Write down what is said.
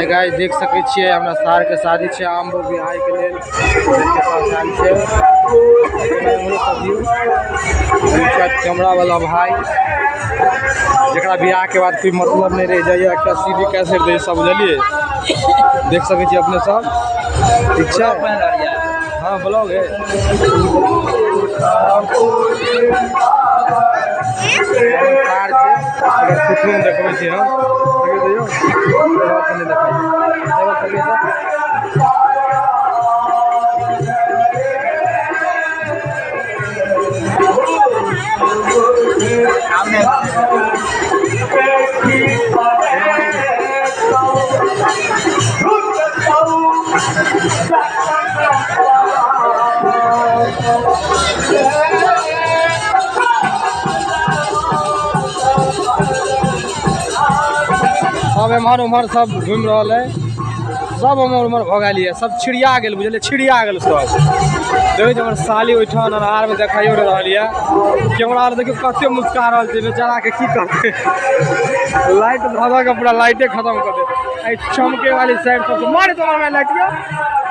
Hi guys, देख सकै छियै हमरा सार के शादी छै, आम बिहार के लेल के पास आयल छै। कैमरा वाला भाई जकरा बियाह के बाद कोई मतलब नहीं रह जाइए, एकटा सीडी कैसेट दे सब, बुझलिए? देख सकै छियै अपने सब, ठीक छै? हाँ ब्लॉग है। कार छै, एकर थुथुन देखबै छी हम, देखै दियौ, नहि देखाइए। सब एम्हर उम्हर सब घुमि रहल है, सब एम्हर उम्हर भऽ गेल यऽ, सब छिड़िया गेल, बुझलियै? छिड़िया गेल सब। देखै छी हमर साली ओहिठाम अन्हार में देखाइयो नहि रहल यऽ। कैमरा आर देखियौ कते मुस्का रहल छै बेचारा के, की करतै? लाइट धऽ धऽ के पूरा लाइटे खत्म कऽ देत। एहि चमके वाली साइड सब मारे तो लाइट यऽ।